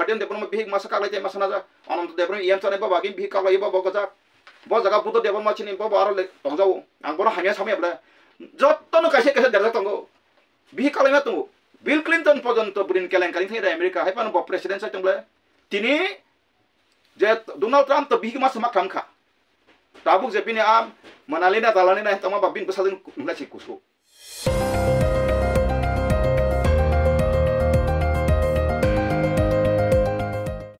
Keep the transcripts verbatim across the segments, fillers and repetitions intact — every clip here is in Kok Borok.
Haren Debbarma bihik masa kaklai tei masa najak. Ananta Debbarma iyam chanai baba gini bihik kaklai baba gajak. Bo jaga Buddha Debbarma chini baba aro le tongjago. Ang bono hamya samya bole. Jotono kaisa kaisa derjak tongo. Bihik kaklai ma tongo. Bill Clinton porjonto bwrwini kelenkari thani America hai phano bo president sai tong bole. Tini je Donald Trump to bihik masa mak tham kha. Tabuk je bini a manali na dalani na tongma ba bini bwsajwk wngna si kusu.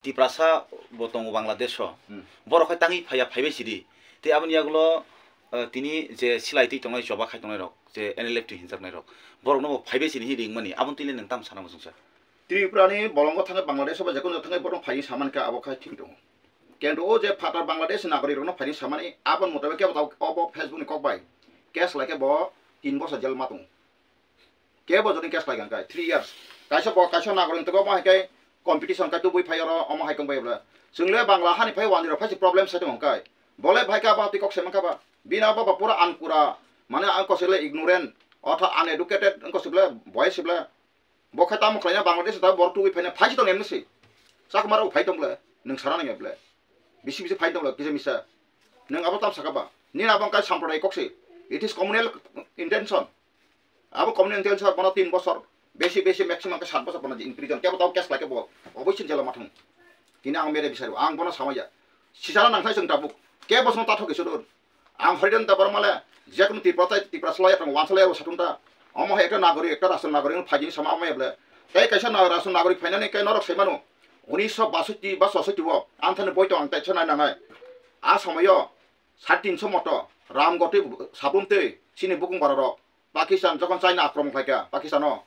Tiprasa bo tongo Bangladesh o. Hmm. Borok hai tangwi phaiya phaibai sidi. Tei aboni yagulo, eh, tini je silai twi tongnai choba khai tongnai rok, je N L F T hinjaknai rok. Borokno bo phaibai sini hi ringmani. Aboni twi le nwng tamo sana muchungsa. Tripura ni bolongo thangwi Bangladesh o ba jekono thangwi borok phaini samani kha abo khai thik tongo. Kintu o je phatar Bangladesh nagorik rokno phaini samani aboni motabik kebo tabuk obo Facebook ni kok bai case lai khe bo tin bosor jel ma tongo. Kebo joni case lai kha khe three years. Kaisa bo kaisa nagorik tongkha omo hai khe competition khe tubui phai oro omo hai kong bai bwla. Chwng le Bangla hani phai wani rok phai se problem sai tongo khe. Bo le phai khe abo twi kok se man kha ba. Bini abo ba pura ankura mane ang kosek le ignorant otha uneducated ang kosek le boy se bwla. Bo khe tamo khlaina Bangladesh ta borok tubui phaina phai se tong emni se. Chakma rok phai tong bwle, nwng sana nang bwle. Bisi bisi phai tong bwle, kisa misa. Nwng abo tam saka ba. Nini abo wngkha sampradayik kok se. It is communal intention. Abo communal intention bono tin bosor. Besi besi maximum khe sat bosor bono in prison. Kebo tabo case lai khe bo. Oboi sin jela ma thang. Tini ang mere bisari. Ang bono samaya. Sisana nang thai chwng tabuk. Kebo song ta thok isu dun. Ang Haren Debbarma le, jekunu Tripura tai Tripura salai, ang wansalai abo satung ta. Omo hai ekta nagorik, ekta rashtra nagorik phai jini sama omo eble. Tei kaisa na rashtra nagorik phainani khe norok sai mano. Unisho basoti ba chosoti o, ang thani boi tong ang taisa nai nangnai. A somoyo, sat tinso moto, Ram gotwi sablum tei, chini bukung bara rok. Pakistan jokon China akromon khlaikha Pakistano,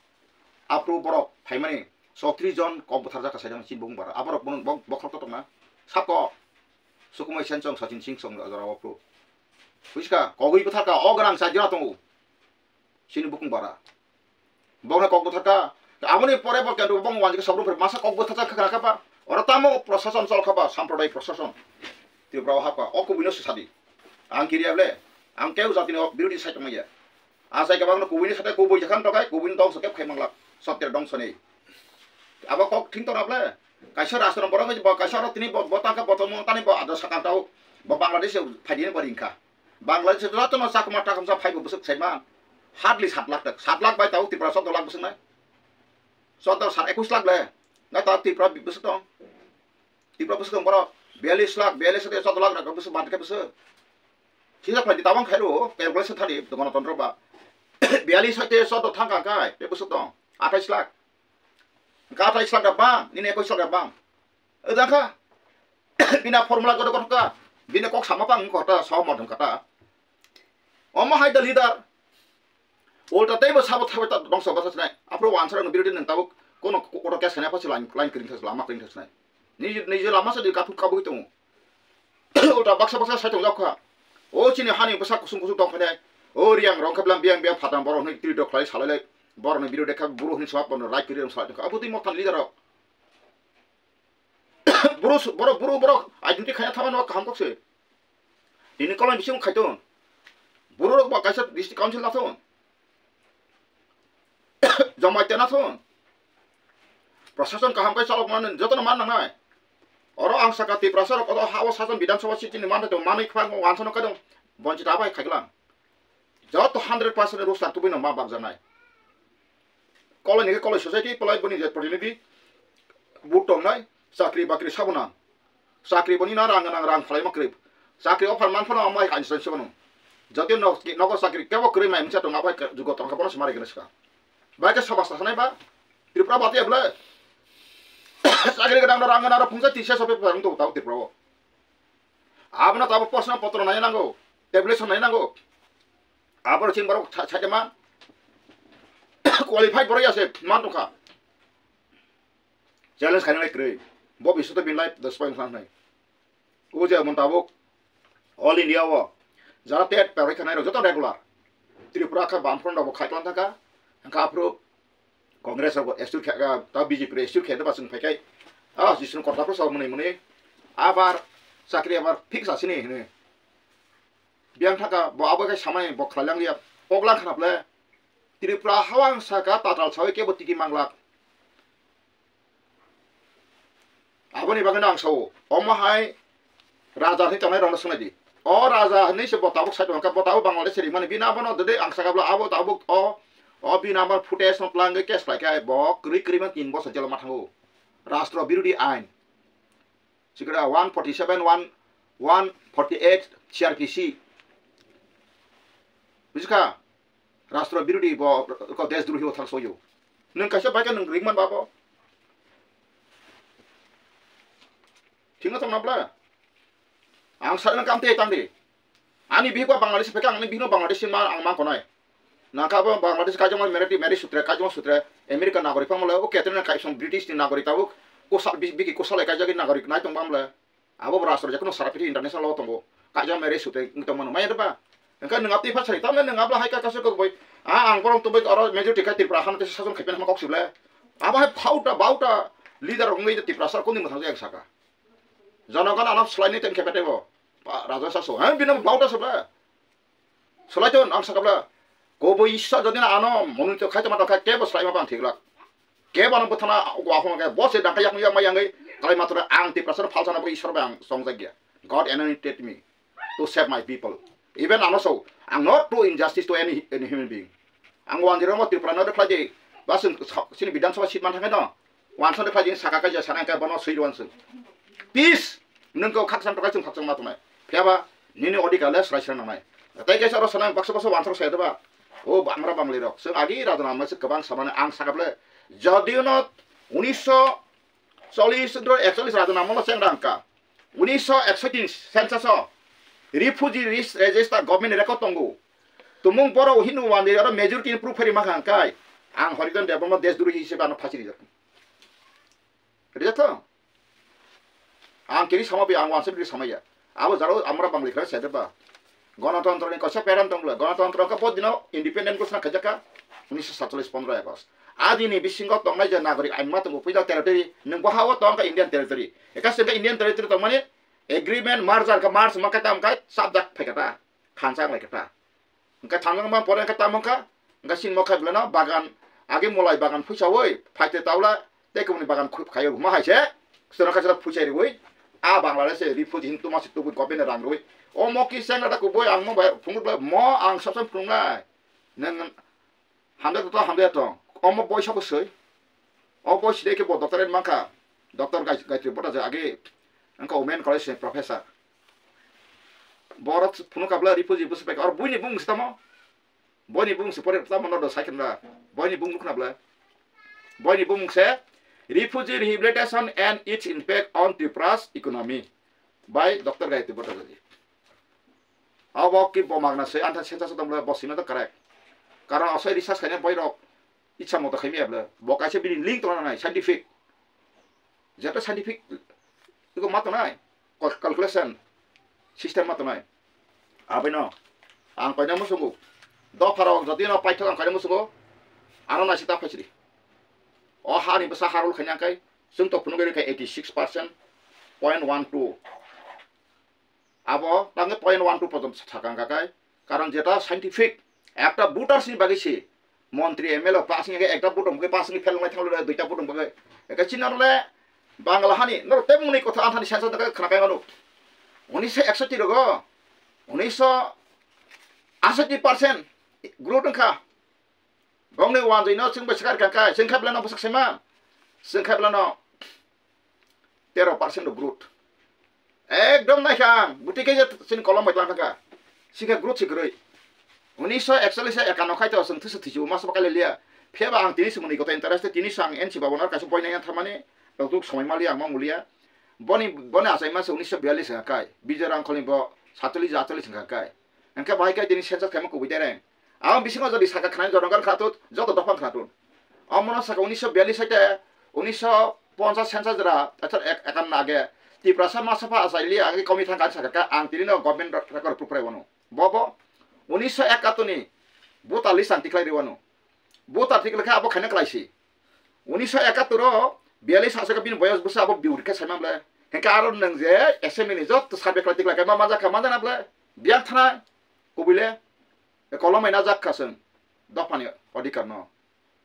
aphuru borok phaimani chotris jon kok bwtharjak kha saidang chini bukung bara. Aborok bono bo-, bokhorok to tongna. Sako Sukumai Senchong, Sachin Singh song jorao aphuru. Bujiska, kogwi bwtharkha, o gwnang chajana tongo. Chini bukung bara. Bokno kok bwtharkha. Aboni pore bo kendo bong wanjik sobrum pher masa kok bwtharjak kha kha ba. Oro tamo prosason chol kha ba, sampradayik prosason. Tripura o hapkha, o kubui no sadi. Ang kiriya ble, ang keu jatini o birodhi sai tongmaya. Achai kwbangno kubuini sate kubui jakhan tokai, kubuini dongso khe khai manglak, sottir dongso ni. Abo kok thing tongna ble, kaisa rashtra borok bo, kaisa oro tini bo, bo tangkha botomo tani bo adar sakang tao, bo Bangladesh phaidini bo ringkha. Bangladesh jotono chakma takamsa phaibo bwswk saima, hardly sat lakh tak, sat lakh bai tao Tripura sotto lakh bwswk nai. Sotto sat ekus lakh le, na tao Tripura bwswk tong. Tripura bwswk tong borok biyalish lakh, biyalish lakh, chwddo lakh rok bwswk bad khe bwswk. Sijak phaidi tabang khairo, calculation thani, Ganatantro ba. Biyalish hai te chwddo thang kha khai, te bwswk tong, athais lakh. Hwnkhe athais lakh da bang, nini ekus lakh da bang. Wng kha, bini formula kotor kotor kha, bini kok sama pang wng kha ta, sohomot wng kha ta. Omo hai da leader. Ulta teibo sabo thabai ta dongso basa sinai. Aphuru wansarokno birodhi nwng tabuk kono kotor case khainai apha se line, line kwrwng thas lama kwrwng thas sinai. Niji, niji lama se di kathuk kabui tongo. Ulta baksa baksa sai tongjak kha. O chini hani bwsa kusung kusung tong phainai. O Riang rong khe blam biyang biyang phatang borok hwnwi twi dok khlai salai lai. Borokni birodhi kha buro hwnwi sap bono right kwrwi salai tongkha. Abo twi mothani leader rok. Buro su-, borok, buro borok identity khaina thangma no kaham kok se. Tini kolom bising khai ton. Buro rok ba kaisa district council na thon. Jamatia na thon. Prosason kaham kai chalok man, jotono man nangnai. Oro ang saka Tiprasa rok oro ha o sason Bidhan Sabha seat ni man tong manwi khwang wansa no kai dong. Bonchit abai khai glang. Joto hundred percent ruksa tubui no ma bakjaknai. Koloni khe koloi society palai boni je protinidhi vote tongnai, chakri bakri sabo nang. Chakri boni na rang nang, rang phalai ma kwrwi. Chakri offer man phano amai kaisa se bono. Jodi nok, nogo chakri kebo kwrwi mai misa tong abai jugo tong kha bono se mari gana ska. Bai khe sabas ta sanai ba Tripura bati able. Chakri gana rang nang ro phungsa tisa sope parang to tau Tripura o. Abono tabo proshno potro nai nango, tabulation nai nango. Aboro chini borok sa-, saite man qualified borok ya se man tongkha. Challenge khaina lai kwrwi. Bo bisu to bin lai dos point khlai nai. O je mon tabuk all India o jara tet peroi khanai rok joto regular. Tripura kha bam front rok bo khai tlang thangkha. Hwnkha aphuru Congress rok bo assure khe, ah, ta B J P rok assure khe, ba chwng phai khai, ah, Jisnu Kotla phuru sa mwnwi mwnwi, abar chakri abar fix asini hwnwi. Biyang thaka bo abo khai samai bo khlai lang liya, pok lang khana ble. Tripura hawang saka tatal sawi kebo tiki manglak. Aboni bagwino ang sao, omo hai raja hinwi tongnai rokno swngnai di. O raja hinwi se bo tabuk sai tongkha, bo tabuk Bangladesh rimani bini abono dede ang sakha bwla abo tabuk o, o bini abo footage no twlangwi case khlaikha, bo kwrwi kwrwi man tin bosor jelo ma thango. Rastro birodhi ain. Sikra one forty seven, one, one forty eight C R P C. Bujikha? Rastro birodhi bo ko desdrohi o thang soyo. Nwng kaisa bai khe nwng ringman babo. Thikno tongna bla. Ang sa nwng kam te tang di. Ani bihik ba Bangladesh phekha, ang ani bihik no Bangladesh ma ang man konai. Nangkha bo Bangladesh kaijak ma marriage, marriage sutre, kaijak ma sutre, America nagorik phang mole, o ketre na kaisong British ni nagorik tabuk, ko sa bi-, biki ko salai kaijak nagorik nai tong bam le. Abo bo rastro je kono sara piti international law tongo. Kaijak marriage sutre wng tong mano, maya ba. Engka nwng abti pha sari, tamne nwng abla hai ka kasu kok boi. A ang borong tong boi oro majority ka Tripura hano te sason khaipen hama kok sible. Abo hai phauta bauta leader wngwi Tripura sar kuni mwthang jak saka. Jonogon ano swlaini teng khe betebo. Ba, Raja Saso. He, bino bauta sabla. Swlaiton ang sakabla. Kobo Ishwar jodi na ano monito khai tama tongkha kebo swlaima bang thiglak. Kebo ano bwthana wa hon khe bo se dangka yak yak ma yangwi kalai matra ang Tiprasa phalsana bo Ishwar bang songjak ya. God anointed me to save my people. Even ano so, ang not do injustice to any, any human being. Ang wanjirong Tripura no khlai di. Ba sini Bidhan Sabha seat man thangai no. Wansong de khlai jing saka kaisa sana khe bono swi rwan sung. Peace. Nwng khe khakchang tokai chwng khakchang ma tongnai. Phiya ba nini odhikar le srai srai nangnai. Tei kaisa oro sana baksa baksa wansong sai ba. O ba-, amra bangli rok. Chwng agi raja nama se kwbang samani ang sakap le. Jodiyo no unisho chollish ekchollish raja nama lo cheng rang ka. Unisho eksoitin census o refugee ris-, register government record tongo. Tumung borok hinu wandi oro majority ni proof phari ma kha kai. Ang Horidon Debbarma desdrohi hisabe ano phasi rijak. Rijak tho? Ang kiri sama bi ang wansa bi sama ya. Abo jaro amra bangli kha se deba. Gonotontro ni kosa peran tong le. Gonotontro ka bo dino independent ghosna khaijak ka. Unisho satchollish pondro August. Adini bisingo tongnai je nagorik ain ma tongo puila territory. Nwng bo ha o tong ka Indian territory. Eka se ka Indian territory tong mani agreement merger ka merge ma ka tam ka sabjak phai ka ta. Khansa lai ka ta. Hwnkhe thangjak ma pore hwnkhe tamo wngkha, hwnkhe chini mokha belai no bagan, age molai bagan phuisaui phaite taula tei kubuni bagan khu-, khaio huma hai se, chwrwng kha chwrwng phuisai riui, a Bangladesh se refugee hin tuma se tubui government rang rui. O mo ki seng rada kubui ang mo bai phunuk bai mo ang sab sab phunuknai. Neng hamjak to hamjak to, omo boisa bo swi. O boisi de khe bo doctorate mankha, Doctor Gai-, Gayatri Bhattacharya age, wngkha Women College ni professor. Borok phunukha bwla refugee bwswk bai kha. Oro buini bumung se tamo? Boini bumung se pore tamo nodo sai khna bwla. Boini bumung khna bwla. Boini bumung se Refugee Rehabilitation and Its Impact on Tripura's Economy by Doctor Gayatri Bhattacharya. Abo ki bo magna se antha sensa se tong bwla bo sima to correct. Karon asai research khaina boirok itsa moto khaimaya bwla. Bo kaisa bini link tongna nai scientific. Jeto scientific iko ma tongnai, cal-, calculation system ma tongnai. Abaino ang koina musugo. Dopharok jodi no paithok ang koina musugo. Ano naisi ta phaisri. O hani bwsa harul khaina kai. Chwng to phunugwi rikha eighty six percent point one two. Abo tangwi point one two porjonto sakang kakai. Karon jeta scientific, ekta voters ni bagwi se, montri M L A pass ni ekta vote wngwi pass ni fail wngnai thanglo duita vote wngwi. Eke chini norle Bangla hani norok tei mungni kotha anthani sensa daga khna kai manu. Unisho eksotti rogo, unisho asotti percent growth wngkha. Bongni wanjwi no chwng bai swkar kha kai, chwng kha belai no bwsak sima, chwng kha belai no tero percent of growth. Ekdom naikha ang, buti khe je chini kolom bai tlang kha, chini growth se kwrwi. Unisho ekchollish ekano khai to chwng thwswk thwisu masa bakai liya. Phiya ba ang tini se mwnwi koto interest, tini se ang N C Babu no kaisa boina yang tharmani, rok tuk somoi mali ang ma mulia. Boni, boni achai masa unisho biyallis wngkha kai, Bijoy Rangkhol ni bo satchollish atchollish wngkha kai. Hwnkhe bahai khe tini census khaima kubui dereng. Ang bisingo jodi saka khnani jonogon khnatut, joto dophang khnatun. Omono saka unisho biyallis hai te unisho ponchas census jora, acha ek-, ekan age Tiprasa masa pha achaili age komi thangka saka ka ang tini no government record proof rai wano. Bobo unisho ekatuni voter list ang tikhlai ri wano. Voter tikhlai khe abo khaina klaisi. Unisho ekattor o biyallis aswk bini boyos bwsa abo biu rikha saimang ble. Hwnkhe aro nwng je assembly ni joto survey khlai tikhlai khe ma manjak kha manjana ble. Biyang thana kubui le kolom bai najak kha chwng dophani odhikar no.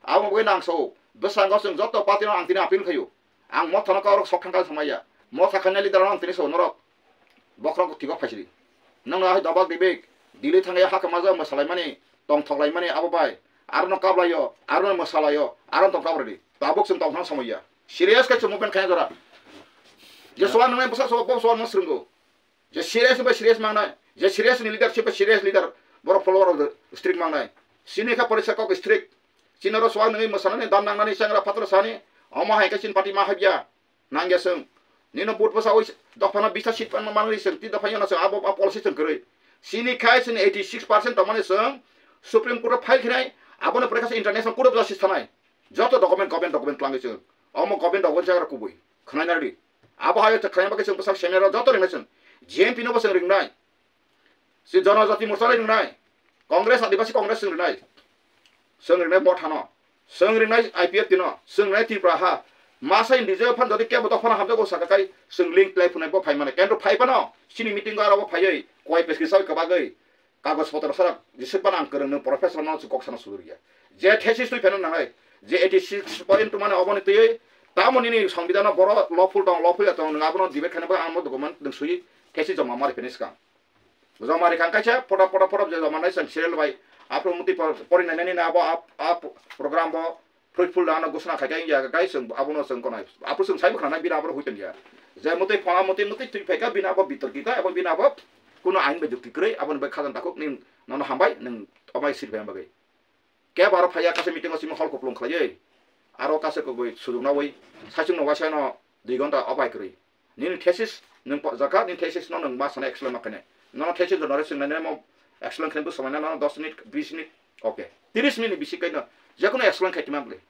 Abo bagwi nang sao bwskango chwng joto party no ang tini appeal khaio. Ang mothano kaurok sok thangkha samaya. Motha khainai leader rok tini so norok. Bokhorok tigo phaisidi. Nang ahai dobak dibik. Dili thangya haka maja mwsalaimani, tongthoklaimani abo bai. Arono kaplaio, arono mwsalaio, arono tong kapridi. Tabuk chwng tongthang samoya. Serious khe chwng movement khaina jora. Je soal nang bwsa so bo soal no srwngo. Je serious bai serious mangnai. Je serious ni leadership bai serious leader. Borok follower rok strict mangnai. Sini kha porisa kok strict. Chini oro soal nangwi mwsanani dam nangnani changra phatro sani. Omo hai khe chini party ma habya. Nangya chwng. Nino vote bwsa oi dophano bista seat panma manwi chwng, ti dopha yana chwng abo, abo policy chwng kwrwi. Sini khai chwng eighty six percent tongmani chwng Supreme Court o file khinai, aboni pore kha chwng International Court of Justice thanai. Joto document, government document twlangwi chwng. Omo government document jagra kubui. Khwnai nardi. Abo hayo chwng khwnai bagwi chwng bwsa seminar o joto ringnai chwng. G M P no bo chwng ringnai. Si Janajati Morcha lai ringnai, Congress, Adibasi Congress chwng ringnai, chwng ringnai Motha no, chwng ringnai I P F T no, chwng ringnai Tripura ha. Masa India phan jodi kebo dophano hamjago saka kai chwng link tlai phunai bo phai mane. Kento phai phano chini meeting o aro bo phaiwi koi peskri sawi kwbagwi kagoj potro sarak jisuk bana ang kwrwng nung professor no chwng kok sana sudurya. Je thesis twi pheno nangnai, je eighty six point two mane oboni twiwi tamo nini songbidano boro lawful tong, lawful ya tong, nung abono debate khaina bo ang mo document nung sui thesis joma mari phini swkang. Joma rikha kaisa photo, photo, photo je joma nai chwng serial bai. Aphuru muti por-, pori nai nani na abo ap-, ap-, program bo fruitful da ano gusna khai kai ya kai chwng abono chwng konai. Aphuru chwng saibo khna nai bini abo huitong ya. Je muti phona muti muti twi phai ka bini abo bitor ki ka abo bini abo kuno ain bai jukti kwrwi aboni bai khajan takhuk ning nono hambai ning omai sir bai bagwi. Kebo aro phaiya kaisa meeting o simi hol kuplung khlaiwi. Aro kaisa kubui sujuknawi saichungno waisa no dui gonta obai kwrwi. Nini thesis nwng po-, jaka, nini thesis no nwng ma sana explain ma khainai. Nono thesis no nare swngnai mo explain khainai bo swmaina nono dos minute, bis minute, okay. Tris minute bisi kaino jekono explain khai tongma bwle.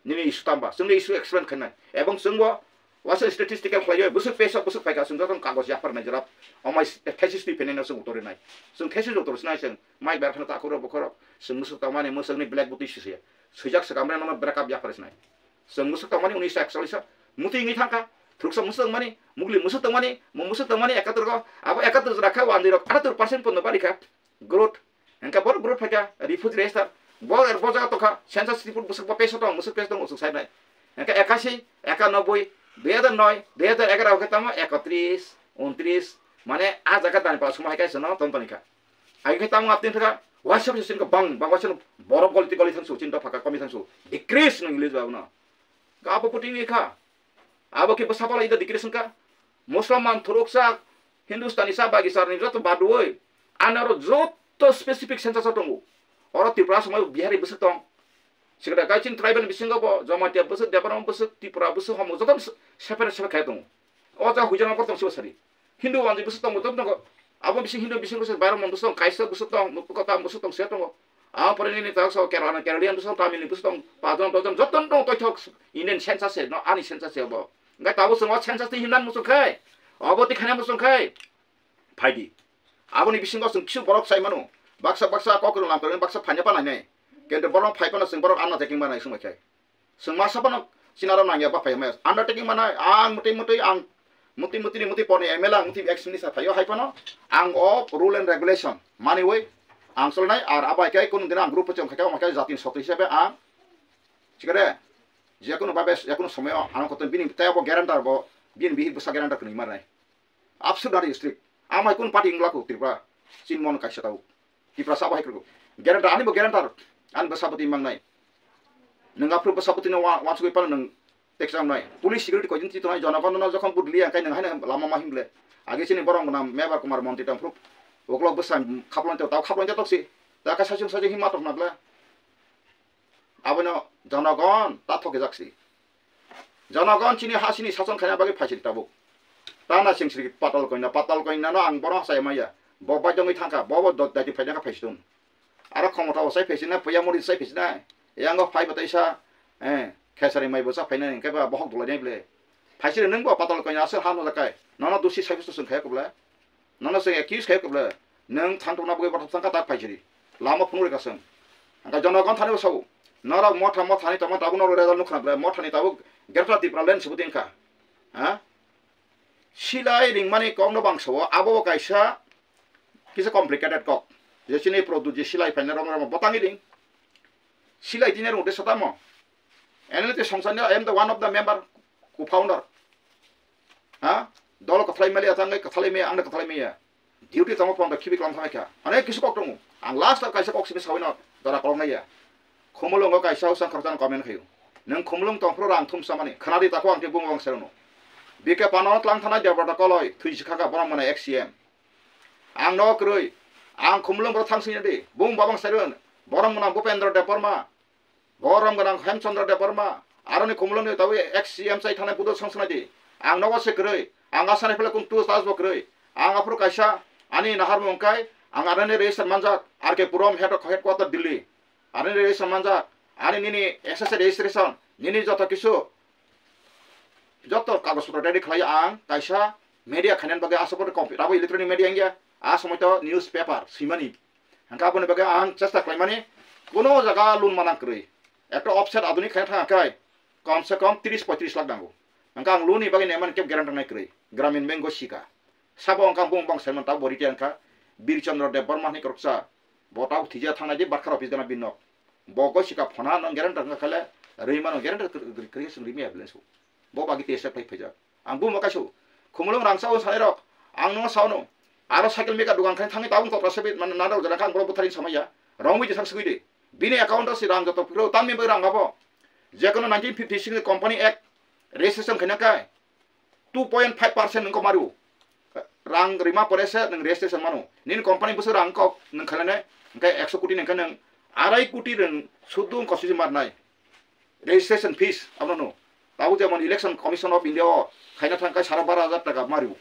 Nini issue tamba, chwngni issue explain khainai. Ebong chwngbo waisa statistical khlaiwi, bwswk page o bwswk phaikha, chwng jotono kagoj yapharnai jora, omai thesis twi phainai no chwng uttor rinai. Chwng thesis uttor sinai chwng, mai ber kheno takhuk rok bokhorok, chwng mwswk tongmani, mwswkni blackboard twi sisiya. Swijak swkang bre nono break up yapharwi sinai. Chwng mwswk tongmani unis ekchollish o, muti wngwi thangkha, thuruksa mwswk tongmani, mugli mwswk tongmani, mo mwswk tongmani ekattor go, abo ekattor jora kha, wanjwi rok atattor percent pondo bari kha. Growth. Hingke borok growth phaikha, refugee register. Bo, bo jaga tongkha, census report bwswk bo page o tong, mwswk page tong, mwswk sai nai. Hingke ekashi, ekanoboi, dui hajar noi, dui hajar egaroh khe tamo ekotris, untris, mane a jaga dani pala sumo hai kaisa no tong toni kha. Ai khe tamo apni thaka, waisa waisa sin ko bang, bang waisa no borok golti goli thangsu, chin dopha ka komi thangsu. Decrease no English ba no. Ga apo puting kha. Abo khe bwsa pala ida decrease wngkha. Musulman, thuruksa, Hindustani sa, Bagistani joto badui. Ani oro joto specific census o tongo. Oro Tripura somoi Bihari bwswk tong. Sikra gaichin tribal bisingo bo Jamatia bwswk, Debbarma bwswk, Tripura bwswk, homo joto separate separate khai tongo. O jaga huijana portong sibo sari. Hindu wanjwi bwswk tongo, joto tongo. Abo bising Hindu bising bwswk Brahman bwswk tong, Kaisa bwswk tong, Mukta bwswk tong, se tongo. Ang pore nini tak so Kerala, Kerala yang bwswk tong, Tamil ni bwswk tong, Pajon, Pajon, joto tong, toithok Indian census se, no, ani census se bo. Hingke tabuk chwng o census twi himnani muchung khai, obo twi khaina muchung khai, phaidi. Aboni bisingo chwng kisu borok sai mano, baksa baksa kok rwng lam kwrwng baksa phaina pa nainai, kente borok phai phano chwng borok anna taking ma nai swngbai khai. Chwng masa phano chinaro nangya ba phai maya undertaking ma nai, ang mwtwi mwtwi ang mwtwi mwtwi ni mwtwi porni M L A ang mwtwi ex minister phaio hai phano ang o rule and regulation maniwi ang cholnai, ar abo hai khe kunu din ang group chwng khai khe omo khe jatini sotwi hisabe ang chikare jekunu babe jekunu somoyo ano koto bini tei abo guarantor bo bini bihik bwsa guarantor kwnwi ma nai. Absurd ari strict. Amai kun party wngla ko Tripura. Chin mon kaisa tau. Tripura sabo hai krugo. Guarantor ani bo guarantor. Ani bo saboti mangnai. Nang apro bo saboti no wa, wa chugui pano nang tek sam nai. Police security ko jinti tonai jonogon no jokhon bud liya kai nang hai lama ma himble. Age chini borong na Mebar Kumar Montri tang pro. Oklok bo sam khaplon tau khaplon tau si. Ta ka sajung sajung himma tok na bla. Abono jonogon ta thokjak si. Jonogon chini ha sini sason khaina bagwi phaisiri tabuk. Tana sing siri patal koina, patal koina no ang bono hasai maya. Bo bai dongwi thangkha, bo bo do-, daiti phaina kha phaisitun. Aro khomotha bo sai phaisina, puya mori sai phaisina. Yango phai bo taisa, eh, khesari mai bo sa phaina hingke ba bohok dulai nai ble. Phaisiri nung bo patal koina asal ha no jakai. Nono dusi sai phaisitun khaya kubla. Nono chwng accuse khe kwbla, nwng thang tongna bagwi bothop thangkha tak phaisiri. Lama phunuk rwkha chwng. Hwnkhe jonogon thani bo sao. Norok motha mothani tongma tabuk norok result nukha na bwle mothani tabuk Greater Tipraland siboti wngkha. Ha? Silai ringmani kokno bang sao, abo bo kaisa kisa complicated kok. Je chini product je silai phaina rong rong bo tangi ring. Silai tini rong de satamo. N L T songsani I am the one of the member, co-founder. Ha? Dolo kwthalai maliya, tangwi kwthalai maya, angno kwthalai maya. Duty tamo pon khibi klam thamai kha. Onek kisu kok tongo. Ang last o kaisa kok simi sawino dora kolok naiya. Khumulungo kaisa usang khoroksa comment khayo. Nwng Khumulung tongphuru rang thum samani. Khanadi tako ang tei bumung ang serno. B K Pano tlang thanai Debrata koloi thwi sikha ka borom mana ex C M. Ang no kwrwi. Ang Khumulung bro thang sini di. Bung babang serun. Borom mana Bupendra Debbarma. Borom gwnang Hemchandra Debbarma, aroni Khumulungni tabwi ex C M chai thanai budol sangsnai di. Ang nogo se kwrwi, ang asani phela kung tu stas bo kwrwi. Ang aphuru kaisa ani naharmung kai, ang aroni register manjak, R K Puram head, headquarter Delhi. Aroni register manjak, ani nini S S A registration, nini joto kisu, joto kagoj potro ready khlai ang kaisa media khainan bagwi aswk computer abo electronic media wngya, a somoi to newspaper swimani. Hwnkhe aboni bagwi ang chesta khlaimani, kuno jaga loan manang kwrwi. Ekta offset aduni khaina thang khe kom se kom tris poitris lakh nango. Hwnkhe ang loan ni bagwi naimani kebo guarantee nai kwrwi. Gramin Bank o sika. Sabo hwnkhe ang bung bang saiman tabo bo retire wngkha. Bir Chandra Debbarma hinwi kwrwksa. Bo tabo thwija thangnai di Barkar office gana bin nok. Bo go sika phona nang guarantee wngkha khe le rwi mano guarantee kwrwi khe swng rimi ambulance o. Bo bagwi tei step phai phaijak. Ang buma kaisa Khumulung rangsa o sanai rok. Ang no sao no. Aro cycle mika dukan khai thangwi tabung tokra sebi man nana rok jana kang boro butharin samaya. Rongwi jesa sugwi de. Bini account o si rang joto phiro tamni bai rang abo. Jekono nineteen fifty six ni Company Act registration khaina kai two point five percent nung ko maru. Rang rima pore se nung registration mano. Nini company busu rang kok nung khalane. Engkai ekso koti nung khanang arai koti rang sudu kosiji marnai. Registration fees abono no. Tabuk jemon Election Commission of India o khaina thang khe sara bara hajar taka mario.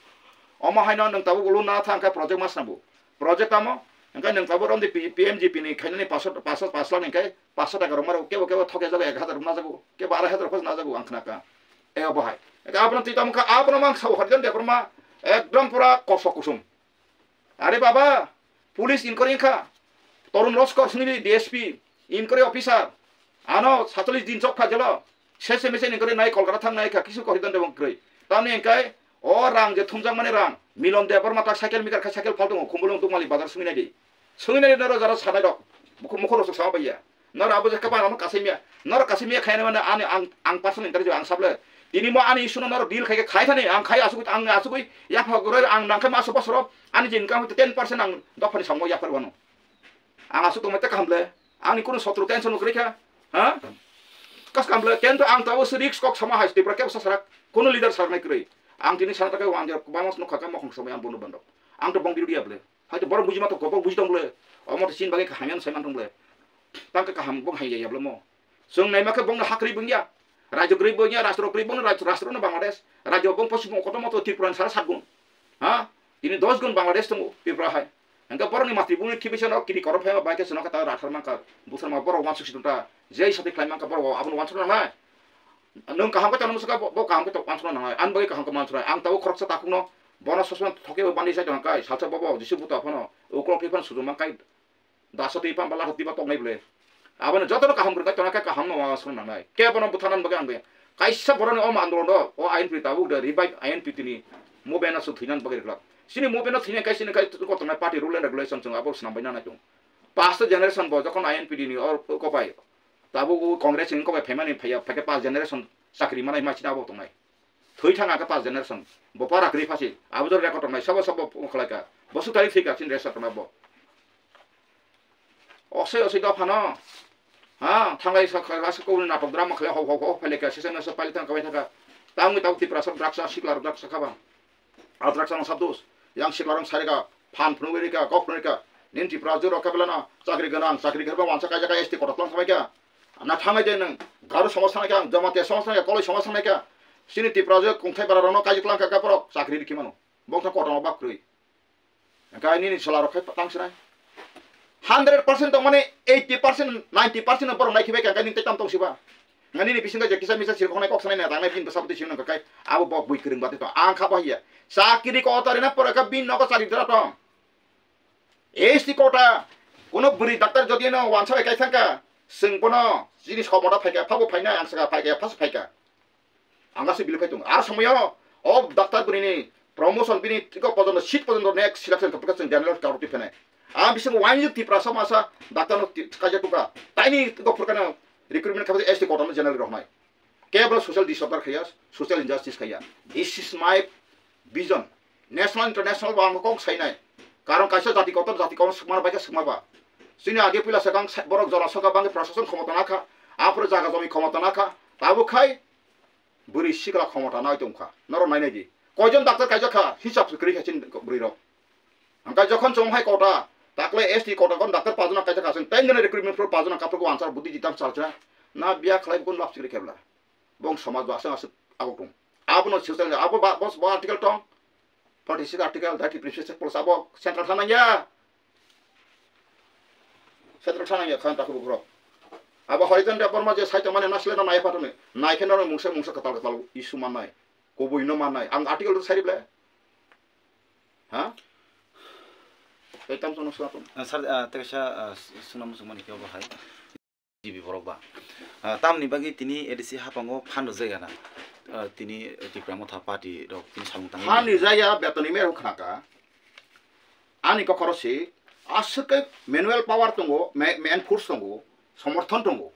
Omo haino nwng tabuk ulo na thang khe project ma swnambo. Project tamo? Hwnkhe nwng tabuk romdi P-, P M G P ni khainani paso, paso, paso pash lakh ni khe paso taka rok maro kebo kebo thoke jago ek hajar rok na jago, kebo arai hajar rok na jago ang khna kha. E obo hai. Hwnkhe abono twi tamo kha abono mang sao Harijan Debbarma ekdom pura kosok kusum. Are baba, police inquiry wngkha. Torun Loskor songni D S P, inquiry officer. Ano satolish din chok pha jelo. Sese mese inquiry nai Kolkata thang nai kha, kisu kori don debong kwrwi. Tamni hwnkhe o rang je thumjakmani rang, Milon Debbarma ta cycle mikar kha cycle phal tongo, Khumulung Dukmali bazar songwi nai di. Songwi nai di noro jara sanai rok. Mukhu mukhu rosok sama baiya. Noro abo je kaba ano kasimya. Noro kasimya khaina mane ani ang, ang personal interview ang sable. Tini mo ani issue no noro deal khai khai thani ang khai asugui ang asugui yapha guroi ang nangkhe maso bosoro ani je income ten percent ang dophani samgo yapar wano. Ang asuk tongmai ta kaham le. Ani kunu sotro tension no kwrwi kha. Ha? Kas kam le kento ang tabo se risk kok sama hai Tripura kebo sasarak. Kunu leader sarak nai kwrwi. Ang tini sana takai wang jero bangos no khaka mokhong samai ang bono bandok. Ang to bong biru dia ble. Hai to borok buji ma to kobok buji tong ble. Omo to chin bagwi kaham yan sai man tong ble. Tang khe kaham bong hai ya ble mo. Chwng naima khe bongno ha kwrwi bwngya, rajyo kwrwi bwngya, rastro kwrwi bwngno, raj-, rastro no Bangladesh, rajyo bong poschim kotor moto Tripura ni sara sat gun. Ha? Tini dos gun Bangladesh tongo Tripura hai. Hwnkhe borokni matri bumni kibisa no kini korom phaima bai khe chwng khe ta rathar mankha, bwsarma borok wansuk si tongta, jei sati khlai mankha borok abono wansuk nangnai. Nwng kaham khe tongna mwswkha bo, bo kaham khe tong wansuk nangnai, ani bagwi kaham khe mansuknai. Ang tabuk khoroksa takhukno bono sosma thoke bandi sai tongkha kai, salsa bobo jisi buta phano ukolok thwi phano sujuma kai. Daso twi pamba laha twi ba toknai bwle. Abono jotono kaham kwrwngkha tongna khe kaham no wansukna nangnai. Kebono bwtharnani bagwi ang be kaisa borokni omo andolon do o I N P tabuk de revive I N P tini movement no swk thwinani bagwi rwkhlak. Chini movement no thwinai khe chini khe kotornai party rule and regulation chwng abo swnam bai nanai tongo. Past generation bo jokhon I N P ni o kopai tabuk o Congress ni kopai phaimani phaiya phaikhe past generation chakri manai ma chini abo tongnai. Thwi thang ang khe past generation. Bo para kwrwi phasi. Abo jora record tongnai. Sabo sabo khlai kha. Bo sutari thwi kha chini resa tongma bo. Oksai oksai dopha no. Ha, thanglai sa kha sa ko natok drama khlai hok hok hok phailai kha. Sisa mesa pailai thang kawai thang kha. Tangwi tabuk Tripura sok drugs a sikla drugs kha ba. A drugs ang sabdos. Yang sikla rang sari kha. Phan phunugwi rikha, kok phunugwi rikha. Nin Tripura jora kha belana. Chakri gwnang, chakri gwnang wansa kaijak S T kotor tlang khamai kha. Na thangnai de nwng Garo somaj thangnai kha, Jamatia somaj thangnai kha, Koloi somaj thangnai kha. Chini Tripura je kongthai bara rokno kaijak lang kha borok chakri rikhi mano. Bok thang kotorma bak kwrwi. Hwnkhe nini chwla rok khai tang sinai. Hundred percent tong mani eighty percent, ninety percent borok nai khibai kha, hwnkhe nini tei tam tong siba. Hwnkhe nini bisingo je kisa misa sir khonai kok sanai na tangnai bini bwsa bwtwi sino hwnkhe abo bok bui kwrwng ba tei to ang kha bahiya. Chakri kotor rina pore kha bini nogo chakri dara tong. S T kota, kuno bwrwi doctor jodi no wansa bai kai thangkha, chwng bono chini somota phaikha, phabo phainai, ang saka phaikha, phas phaikha. Ang gasi bili phai tongo. Ar somoyo o doctor bwrwini promotion bini tiko pojono seat pojono next selection kapka chwng general kauroti phainai. Ang bisingo waini Tripura somasa doctor no ti-, kaija tukha. Taini tiko phurkano recruitment khabai S T kota no general rohnai. Kebla social disorder khaiya, social injustice khaiya. This is my, Vision. National, international bo ang kok sainai. Karon kaisa jati kotor jati kotor swkmano bai khe swkma ba. Chini age puila swkang sa-, borok jora soka bangkhe prosason khomota nakha. Aphuru jaga jomi khomota nakha. Tabuk khai bwrwi sikla khomota nai tongkha. Norok nainai di. Koijon doctor kaijak kha, hisab se kwrwi kha chini bwrwi rok. Hangkhe jokhon chwng hai kota, takle S T kota kon doctor pajona kaijak kha, chwng ten jona recruitment pro pajona kaphuru answer budi ditam salsa. Na biya khlai bukun lap sikri khebla. Bong somaj bo aswk aswk agok tong. Abono social, abo ba, bos bo article tong. Forty six article, thirty previous plus abo central thana ya. Central thana ya khan taku bukro. Abo Horizon Debbarma je site mane nasle na nai patone. Nai khe no mungsa mungsa katal katal issue mannai. Kubui no mannai. Ang article to sari ble. Ha? Ei tam sono sua tong. Ah, sir, ah, tei kaisa, ah, s-, suna muchung mani khe obo hai. G B borok ba. Ah, tamni bagwi tini A D C haphango phan rwjak ya na. Ah, tini Tipra Motha Party rok tini samung tangwi Phan rijak ya, betoni mero khnaka. Ani kokoro si, aswk khe manual power tongo, ma-, man force tongo, somorthon tongo.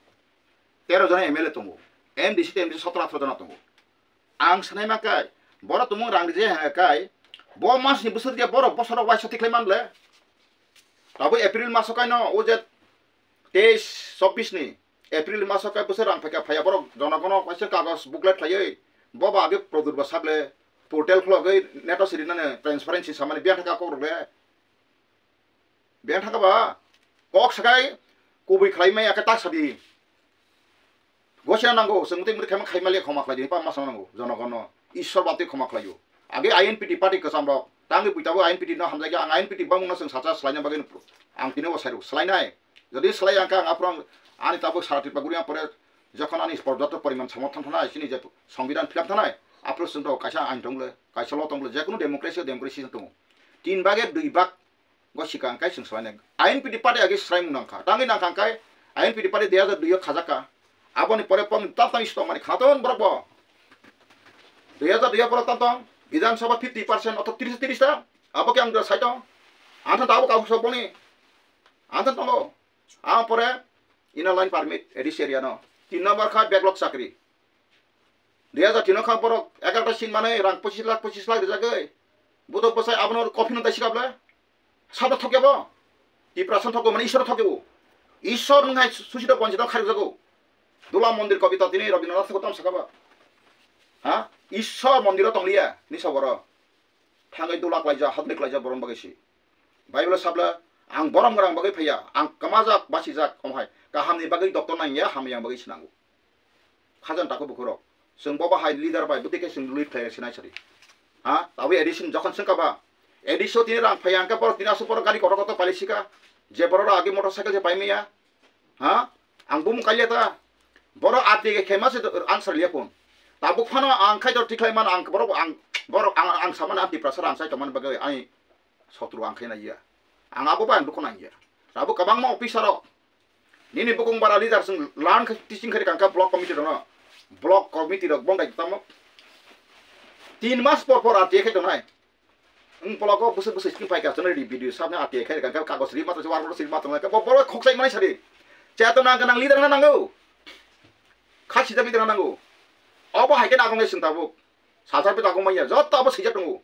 Tero jona M L A tongo. M D C to M D C sotro athro jona tongo. Ang sanai ma kai, borok tumung rang rije ha kai, bo mas ni bwswk rije borok bosor rok waisa tikhlai man le. Tabuk April maso kaino o je teis chobbish ni April maso kai bwswk rang phaikha phaiya borok jonogono waisa kagos booklet khlaiwi bo ba age Pradur ba sable portal khulogwi neto sirinani transparency samani biya thaka kok rok le. Beng thangkha ba kok sakai kubui khlai maya khe tak sadi. Gosia nango, chwng tei mwtai khaima khai maliya khoma khlai di, pa ma sama nango, jonogono, Ishwar bati khoma khlaio. Age I N P T party kwcham rok, tangwi pui tabuk I N P T no hamjak ya, ang I N P T bangmung no chwng sacha swlaina bagwi no, ang tini bo sairok swlainai. Jodi swlai ang kha, ang aphuru ang ani tabuk sara Tripura guri ang pore, jokhon ani porjapto poriman somorthon thanai, chini je songbidan philap thanai, aphuru chwng to kaisa ain tong le, kaisa lo tong le, jekunu democracy o democracy tongo. Tin bage dui bag go sikang kai chwng swlainai. I N P T party age swlaimung nangkha. Tangwi nangkha kai I N P T party dui hajar dui o khajak kha. Aboni pore pong tam tam isi tongmani kha ton borok bo. Dui hajar dui o borok tam tong. Bidhan Sabha fifty percent otho tris tris ta. Abo khe ang sai tong. Ang thang tabuk abo sok boni. Ang thang tongo. Ang pore Inner Line Permit, A D C area no. Tin number kha backlog chakri. Dui hajar tin o kha borok egarota sin manwi rang pochis lakh, pochis lakh rijagwi. Budok bwsai abono coffin no taisi kable. Sabda thokya bo. Tiprasa thokya mani Ishwar thokya bo. Ishwar nwng hai susida bonchito kharjago. Dula mondir kobita tini Rabindranath thokya tam sakaba. Ha? Ishwar mondiro tongliya ni saboro. Thangwi dula klaijak, hadli klaijak borok bagwi si. Bible sabla ang borom gorang bagwi phaiya, ang kamajak, basijak, omhai kahamni bagwi doctor nangya, hamyang bagwi sinango. Khajan tako bukhurok. Chwng bobo hai leader bai bwtwi khe chwng lead khlai sinai sari. Ha? Tabwi A D C ni jokhon swngkha ba. A D C o tini rang phaiya, hwnkhe borok tini aswk borok gari kotor kotor pailai sika. Je borok rok age motorcycle se paimaya. Ha? Ang bumung kaiya ta. Borok R T I khe ma se answer liya kun. Tabuk phano ang khai dor tikhlai man ang borok ang borok ang ang samani ang Tiprasa rang sai tongmani bagwi ani sotru ang khai naiya. Ang abo bai ang dukhu nangya. Tabuk kwbangma officer rok nini bukung bara leader sung lan khai teaching khai kangkha block committee rokno. Block committee rok bondai tamo. Tin mas por por R T I khai tongnai. Wng blogo bwswk bwswk skin paikha chwng ready video sabni R T I khai kha kagos ri matwng se warok ri matwng kha bo borok khokchai mani sadi. Chetona gwnang leader na nango. Khak sijak leader na nango. Obo hai khe nagong nai chwng tabuk. Salsa pi tagong manya joto abo sijak tongo.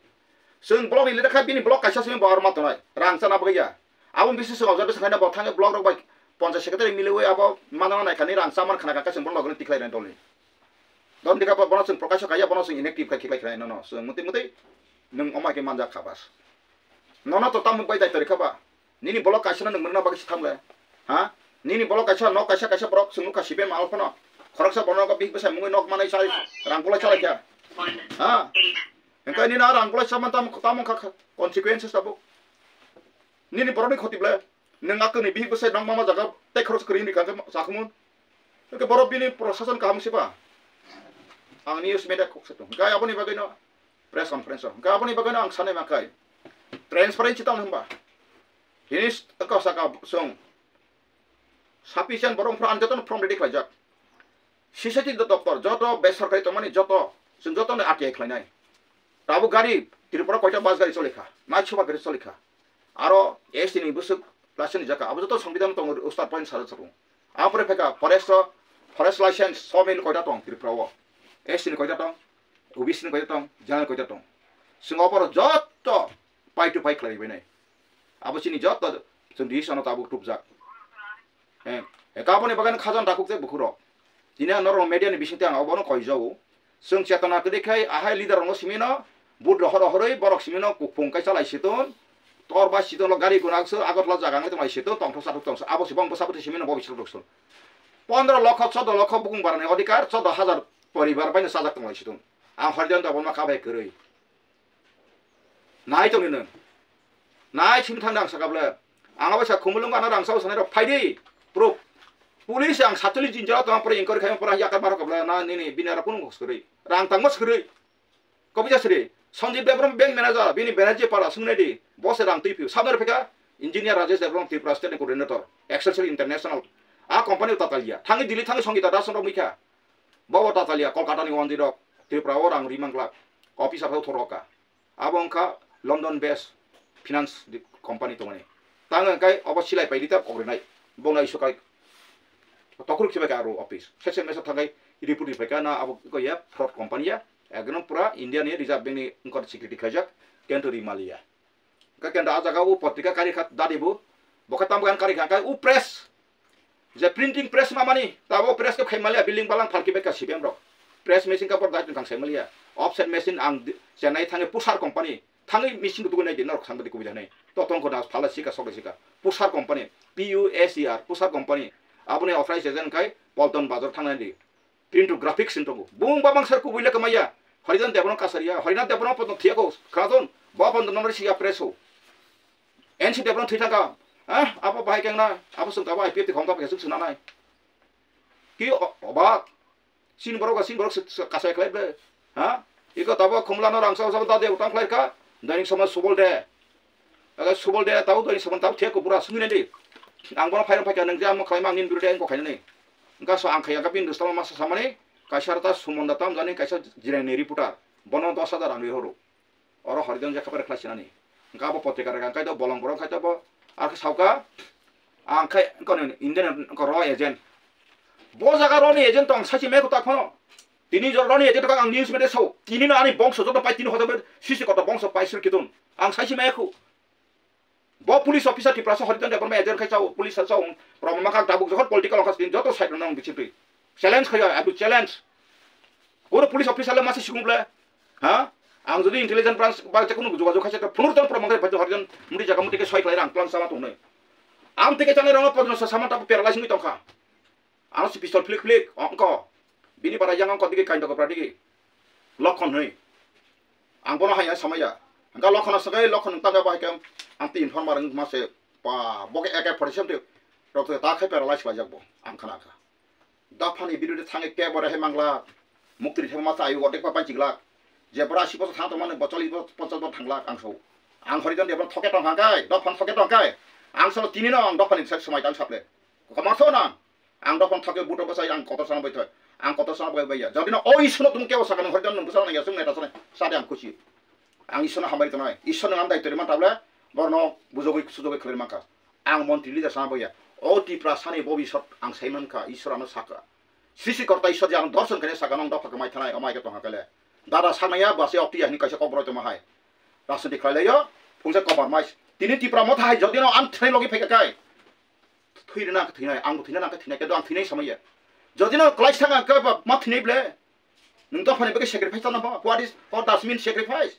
Chwng block ni leader kha bini block kaisa simi bo arma tongnai. Rang chana bagwi ya. Abo bisi chwng observation khaina bo thangwi block rok bai ponchayat secretary miliwi abo manana nai khani rang chaman khana kha chwng borok nogoni tikhlai rani dolni. Don dikha bo bono chwng Prakash kaiya bono chwng inactive khai khiklai khlai nono chwng mwtwi mwtwi nwng omo hai khe manjak kha bas. Nono to tamo bai dai tori kha ba. Nini bolok kaisa no nwng mwnna bagwi si thamle. Ha? Nini bolok kaisa nok kaisa kaisa borok chwng nukha sipen ma alphano. Khoroksa bono bihik bwsai mungwi nok manai chai rang bulai chalai kha. Ha? Hwnkhe nini a rang bulai chaman tamo tamo kha kha consequences tabuk. Nini borokni khoti ble. Nwng akwni bihik bwsai nok mama jaga tei khoroksa kwrwi wngwi kha khe chakhumun. Hwnkhe borok bini prosason kaham se ba. Ang news media kok se tong. Hwnkhe aboni bagwi no press conference o. Hwnkhe aboni bagwi no ang sanai ma khai. Transparency tong hwnba. Hini s-, wngkha saka chwng. Sufficient borok phra ang jotono form ready khlaijak. C C T doptor joto besorkari tongmani joto chwng jotono R T I khlainai. Tabuk gari Tripura koita bus gari choli kha. Nai chuba gari choli kha. Aro S T ni bwswk license rijak kha. Abo joto songbidan tongo, ustad point sara chapung. Apore pheka forest o, forest license sawmil koita tong Tripura o. S T ni koita tong, O B C ni koita tong, general koita tong. Chwng oborok jotto pai to pai khlai bai nai. Abo chini jotto chwng decision no tabuk tubjak. Eh, eh, kaboni bagwi khajana takhuk tei bukhurok. Tini ang norok media ni bisingtwi ang obono koijago. Chwng chetona kwrwi khai ahai leader rokno simino, vote rohor rohorwi borok simino kupung kai chalai siton. Tor bai siton lo gari guna khe Agartala jaga ngai tonglai siton, tongthok sathok tongsa. Abo sibong bwsa bwtwi simino bo bising rok son. Pondro lokho, chodo lokho bukung barani odhikar, chodo hajar poribar bai no chajak tonglai siton. Ang Harijan Debbarma kha bai kwrwi. Nai tongni nwng. Nai simi thangni ang saka bwle. Ang abo sa khumulwng ano rang sao sanai rok phaidi. Proof. Police ang satuli jinjao tong pore inquiry khaima pore yakar marok bwle na nini bini aro kunu swrwi. Rang tangma swrwi. Kobija swrwi. Sanjib Debbarma bank manager bini Banerjee para swngnai di. Bo se rang twi phio. Sabnar phika engineer Rajesh Debbarma Tripura state ni coordinator. Excelsior International. A company tatalia. Thangi Delhi thangi Sangita Das rok mikha. Bobo tatalia Kolkata ni wanjwi rok Tripura o rang ri manglak. Officer rok thorok ka. Abo wngkha London based finance di-, company tongmani. Tang wngkha obo silai pai rita kok rinai. Bongna isu kai tokruk sibai ka aro office. Sese mesa thangai report ri paika na abo ko ya fraud company ya. Ekdom pura India ni Reserve Bank ni wngkha security khaijak. Kento ri maliya. Ka kento a jaga o potrika kari kha dadi bo. Bo kha tam gan kari kha kai u press. Je printing press ma mani, tabo press ke khai maliya, building balang phalki beka C P M rok. Press machine ka por dai tong kang sai maliya. Offset machine ang di-, Chennai thangi Pusar company, thangi machine ko tugu nai di, norok thang di kubi janai. To tong ko na phala sika sok sika. Pusar company, P U S E R, Pusar company. Aboni authorized agent kai Paltan Bazar thangnai di. Print to graphics sin tongo. Bung babang sar kubui le kamaya. Harijan Debbarma kasariya. Harijan Debbarma pono thiya ko. Khadon. Ba pono nomor siya press ho. N C Debbarma thwi thangka. Ah, abo bahai kengna. Abo sung tabo I P F T khom tabo kesuk sunanai. Ki o-, obak. Sin borok sin borok suk-, suk-, kasai khlai ble. Ha? Iko tabo khumla no rang sao sao da de utang khlai ka. Daining sama subol de. Aga subol de tabo daining sama tabo thiya ko pura sungni di. Ang bono phairam phaika nang je amo khlai ma ang nin biro de ang ko khainani. Engka so ang khaya ka bin dustama masa samani. Kaisa rata sumonda tam jani kaisa jirani reporter. Bono dos hajar ang rihoro. Oro Harijan je khabar khlai sinani. Engka abo potrika rega engkai do bolong borok khai tabo. Ar khe sauka ang khai engka ni Indian engka ro agent. Bo jaga roni agent tong sachi me kutak phano. Tini jor roni agent kang ang news mede sau. Tini no ani bongso joto pai tini hoda sisi koto bongso pai sir kitun. Ang sachi me khu. Bo police officer Tiprasa Harijan Debbarma agent khai chao, police chao. Roma kang tabuk jokhon political ongkha tini joto side no ang bichipri. Challenge khayo, I do challenge. Koro police officer le masa sikung ble. Ha? Ang jodi intelligence branch ba je kunu jogajog khaise ta phunur tang pro mangre bhajo Harijan muti jaga muti ke soi khlai rang plan sama tongnai. Ang tike chanai rang podno sa sama ta paralyze mui tongkha. Ano si pistol flick flick ongko. Bini bara yang ongko digi kain toko pra digi. Lokhon hoi. Ang bono haya samaya. Angka Lokhon sakai Lokhon tanda bai kam. Ang ti informer ang mase pa boke A K forty seven te. Rok ta khai paralyze khlai jak bo. Ang khana kha. Dophani birude thange ke bore he mangla. Muktri thema masa ayu odek pa panchigla. Je bora si bosor thang tongmani bo choli bo ponchas bo thanglak ang so. Ang Harijan Debbarma thoke tong hangkai, dophan thoke tong kai. Ang so tini no ang dophani sak samai tang saple. Kamar so na. Ang dophang thake buto bwsai ang kotor sana bai thai. Ang kotor sana bai bai ya. Jodi no o Iswrno tum kebo sakha nang Harijan nang bwsai nang ya sung neta sana sade ang khusi. Ang Iswrno hambai tonai. Iswrno ang dai tori man tabla borno bujogoi sujogoi khlai mankha. Ang montri leader sana bai ya. O Tiprasani bobisot ang sai mankha Iswrano sakha. Srishti korta Iswr je ang dorson khaina sakha nang dopha khe mai thanai o mai khe tongha kale. Dada saknaya base okti ya hini kaisa kokborok tongma hai. Rajniti khlai laio phungsa kobar mai. Tini Tipra motha hai jodi no ang thai logi phaikha kai. Thwi rwna khe thwinai, ang bo thwina nang khe thwinai, khe do ang thwinai samaya. Jodi no klai saka khe ba ma thwinai ble. Nwng dophani bagwi sacrifice tana ba? What is, what does mean sacrifice?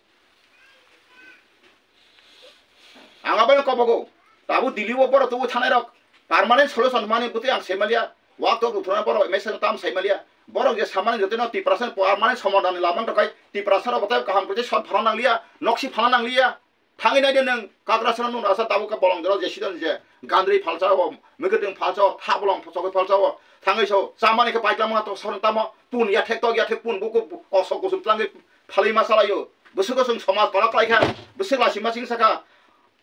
Ang abai kobogo. Tabu Delhi o borok tubu thanai rok. Permanent solution mani bwtwi ang saimalia. Wak tok ruthuna borok mesen tam saimalia. Borok je samani jodi no Tiprasa permanent somadhan ni lamang tokai Tiprasa rok bwtwi kaham bwtwi sot phana nanglia, noksi phana nanglia. Thangwi naide nwng Kakrasana nwng rasa tabuk khe bolong jora je sidon je gandri phalsa o, mwkhuitwng phalsa o, tha bolong sogwi phalsa o. Thangwi so chamani khe paiklamma to sorong tamo pun ya thek tok ya thek pun buku kosok kusum tlangwi phalwi ma salaio. Bwswk chwng somaj pala khlai kha, bwswk lasi masing saka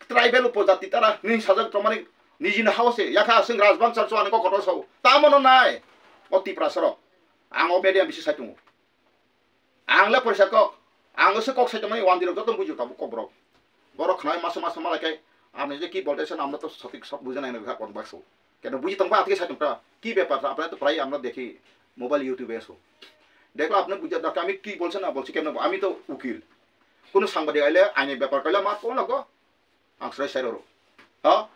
tribal upojati tara nini sajak tongmani nijini hao se yakha chwng rajbang char chuani kok kotor sao. Tamo no nai o Tiprasa rok. Ang o media bisi sai tongo. Ang le porisa kok, ang se kok sai tongmani wandirok joto buji tabuk kok borok. Borok khnai masa masa malai khe, apni je ki bolte sen amra to sotik sob bujha nai nai kha kon bakso. Keno buji tongba atike sai tongta, ki bepar apni to prai amra dekhi mobile YouTube e so. Dekho apni buji dakta ami ki bolse na bolse keno ami to ukil. Kunu sangbadik aile aini bepar kaila ma kono go. Ang srai sai roro. Ha?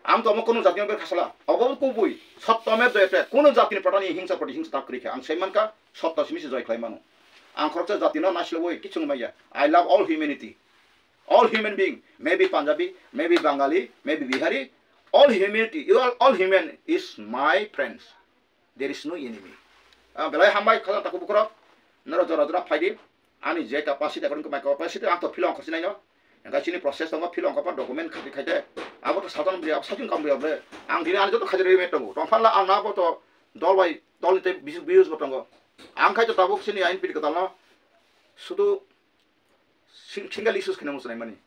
Ang to mo kunu jati ni bepar khasala. Obo kubui. Sotto me doyate. Kunu jati ni protani hingsa proti hingsa tak kri kha. Ang sai manka sotto simi se joy khlai mano. Ang khoroksa jati no naisle boi kichung maya. I love all humanity. All human being. Maybe Punjabi, maybe Bengali, maybe Bihari. All humanity. You are all human is my friends. There is no enemy. Ah, belai hambai khajang takhuk bukhurok. Noro jora jora phaidi. Ani je capacity, according to my capacity, ang to philong khosinaino. Engka chini process tongo, philong kopa document khati khaite. Abo to saton bri, abo sajung kam bri abo. Ang dini ani joto khajari me tongo. Tongphanla ang na abo to dol bai, dol ni tei bisuk views bo tongo. Ang khai to tabuk chini ain pidi kwtal no. Sudu sing-, single issues kheno muchunai mani.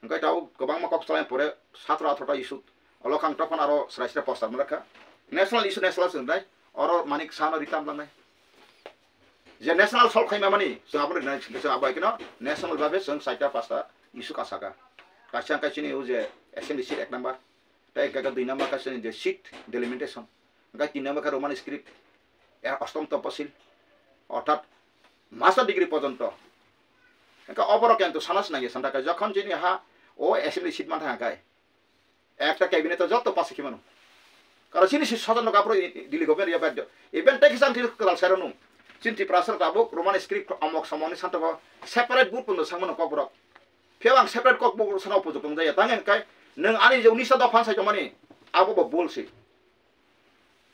Hingke tao kwbangma kok chalai pore satro atro ta issue. Olo kang tokon aro srai srai poster mara kha. National issue national se wngnai. Oro manik sano ritam langnai. Je national solve khaima mani, chwng abo rinai chwng abo kino national babe chwng saita pasta issue kasaka. Kaisa kaisa ni uje assembly seat ek number. Tai kaka dui number kaisa ni je seat delimitation. Hingke tin number kha Roman script. Er ostom toposil. Orthat master degree porjonto. Hingke oborok kento sana sinai santa kai jokhon jini ha o assembly seat man thang kai. Ekta cabinet o joto pass khe mano. Karo chini si sojon no kapro Delhi government ya bagdo. Even tei kisang thil kwtal sai rwnung. Chini Tiprasa tabuk Roman script amok samoni santogo separate book pundo sangmano kokborok. Phiyaba ang separate kokborok sana upojok tongjaya. Tang hingkai nwng ani je unisa dopha sai tongmani abo bo bol si.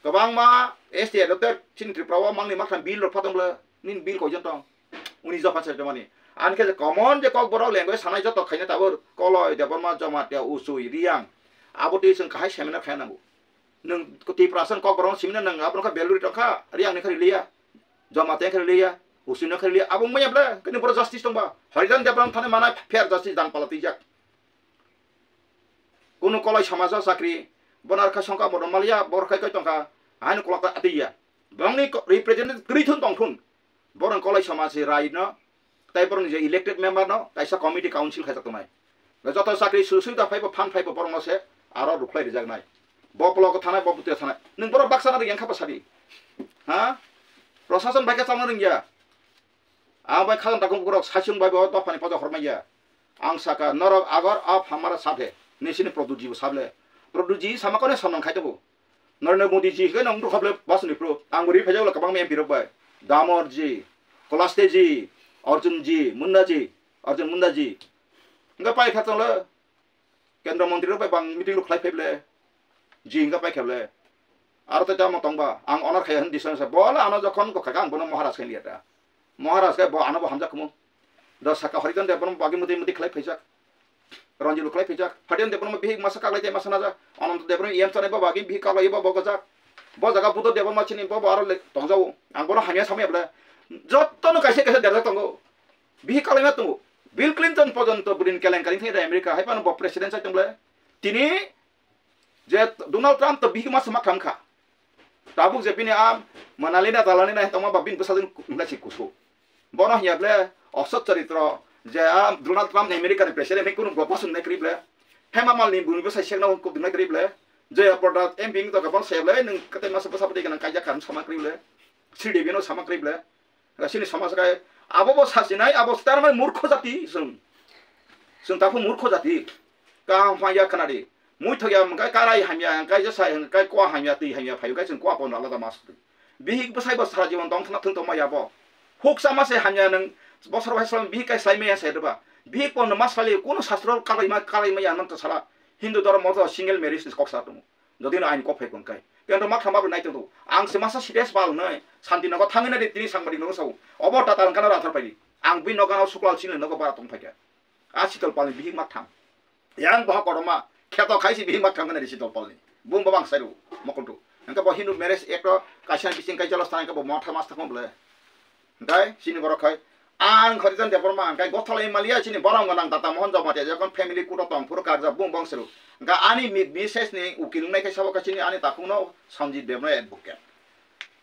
Kwbangma S T adopted chini Tripura o mangni maktham bill rok phatong bwle nini bill koijon tong. Uni jopha se jomani. Ani khe je common je kokborok language sanai joto khaina tabuk Koloi, Debbarma, Jamatia, Usui, Riang. Abo twi chwng kahai seminar khaina nango. Nwng Tiprasa ni kokborok seminar nang abo kha Beluri tongkha, Riang ni kha riliya, Jamatia kha riliya, Usui no kha riliya. Abo manya bwle kini borok justice tongba. Harijan Debbarma thani mana fair justice dan pala twijak. Kunu Koloi samajo chakri, bono rwkha songkha bono maliya, bo rwkha koi tongkha, haino kolok ta atwiya. Bongni ko-, representative kwrwi thun tong thun. Borong Koloi samaj se rai no, tai borong je elected member no, kaisa committee council khaijak tongnai. Joto chakri su sui da phaibo, phan phaibo borong no se, aro rukhlai rijak nai. Bo block o thanai, bo butui thanai. Nwng borok baksa no riyang kha bwsadi. Ha? Prosason bai khe chama rwngya. Ang bai khajang takung borok saichung bai bo dophani poja hormaiya. Ang saka norok agor a phamara saphe. Nisini Produji bo sable. Produji sama kone samnang khai tongo. Narendra Modi ji hwnkhe nang rwkha bwle bus ni phuru. Ang uri phaijak kwbangma M P rok bai. Damor ji, Kolaste ji, Arjun ji, Munda ji, Arjun Munda ji. Hwnkhe pai kha tonglo. Kendra montri rok bai bang meeting rok khlai phai bwle. Ji hwnkhe pai kha bwle. Aro tei tamo tongba. Ang honor khai hwn disa sa. Bo le ano jokhon ko kha ang bono Maharaj khai liya ta. Maharaj khai bo ano bo hamjak kumo. Do saka Harijan Debbarma bagwi muti muti khlai phaijak. Ranjit bo khlai phaijak. Harijan Debbarma bihik masa kaklai tei masa najak. Ananta Debbarma E M chanai bo bagwi bihik kaklai bo bo gojak. Bo jaga Buddha Debbarma chini bo bo aro le tongjao. Ang bono hamya samya bwle. Jotto no kaisa kaisa derjak tongo. Bihik kaklai ma tongo. Bill Clinton porjonto bwrwini kelenkari thai da America hai phano bo president sai tong bwle. Tini je Donald Trump to bihik masa ma kham kha. Tabuk je bini a Manali na Dalani na tongma ba bini bwsajwk wngkha si kusu. Bono hiya ble osot charitro je a Donald Trump ni America ni president ni kunu gopha sung nai kri ble. Hema Malini bini bwsai sekna hung kuk nai kri ble. Jaya Prada M P wng tongkha bono se ble nwng katai masa bwsa bwtwi gwnang kaijak kha sama kri ble. Sri Devi no sama kri ble. Sini samaj kai abo bo sasinai abo tarmai murkho jati sung. Sung tapu murkho jati. Kaham phai ya khanadi. Muithok ya hwnkhe karai hamya, hwnkhe jesa hwnkhe kwa hamya, twi hamya phaio, hwnkhe chwng kwa pono alada ma sutwi. Bihik bwsai bo sara jibon tong thwna thwng tongma ya bo. Huk sama se hamya nwng bosor bai sal bihik kai slai maya sai rwba. Bihik pono ma sali kuno sastro kalai ma, kalai maya nang ta sala. Hindu dhormo to single marriage ni kok sa tongo. Jodi no aini kok phai kon kai. Kento ma thama bo nai tongo. Ang se masa serious bal nai. Santi nogo thangwi nai tini sangbadik nogo sao. Obo tata wngkha no rathar pai di. Ang bini nogo ano suklal chini nogo bara tong phaikha. A Sital Palni bihik ma thang. Yang boha kotorma, kheto khaisi bihik ma thang nari Sital Palni. Bung babang sairu, mokultu. Hingke bo Hindu marriage act o kaisa bising kai jelos thang, hingke bo motha mas thang bole. Hingke sini borok khai, ang Harijan Debbarma, hingke gothalai maliya sini borok gwnang Data Mohan Jamatia, jekon family kuto tong, phuru karjak bung bong sairu. Hingke ani mi-, misses ni ukil wngnai khe sabo khe sini ani takhuk no Sanjit Debbarma advocate.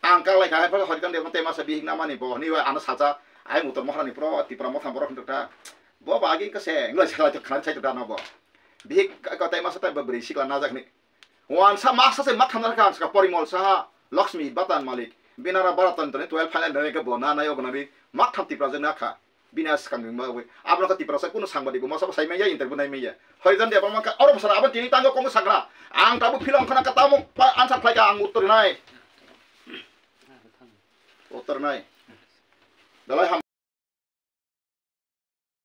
Ang kaklai kha, hai phano Harijan Debbarma tei masa bihik namani bo, hwnwi ano sacha, ai Uttor Maharani pro Tipra mothang borok hwnwi ta. Bo bagi khe se, wngla se khlai khna sai ta no bo. Bihik ka, ka tei masa tei bo bwrwi sikla najak ni. Wansa masa se matham na kha, ang saka Porimol Saha, Lakshmi Batan Malik, Binara Baratantra ni twelve final dane ke bo na nayo gnabi, matham Tipra je na kha. Bini a swkang ni bagwi. Abono kha Tiprasa kunu sangbadik bo masa bo sai manya, interview nai manya. Hoijan de bama kha oro bwsara abo tini tango komo sakra. Ang tabuk philong khana ka tamo pa answer khlai ka ang uttor nai. Uttor nai. Dalai ham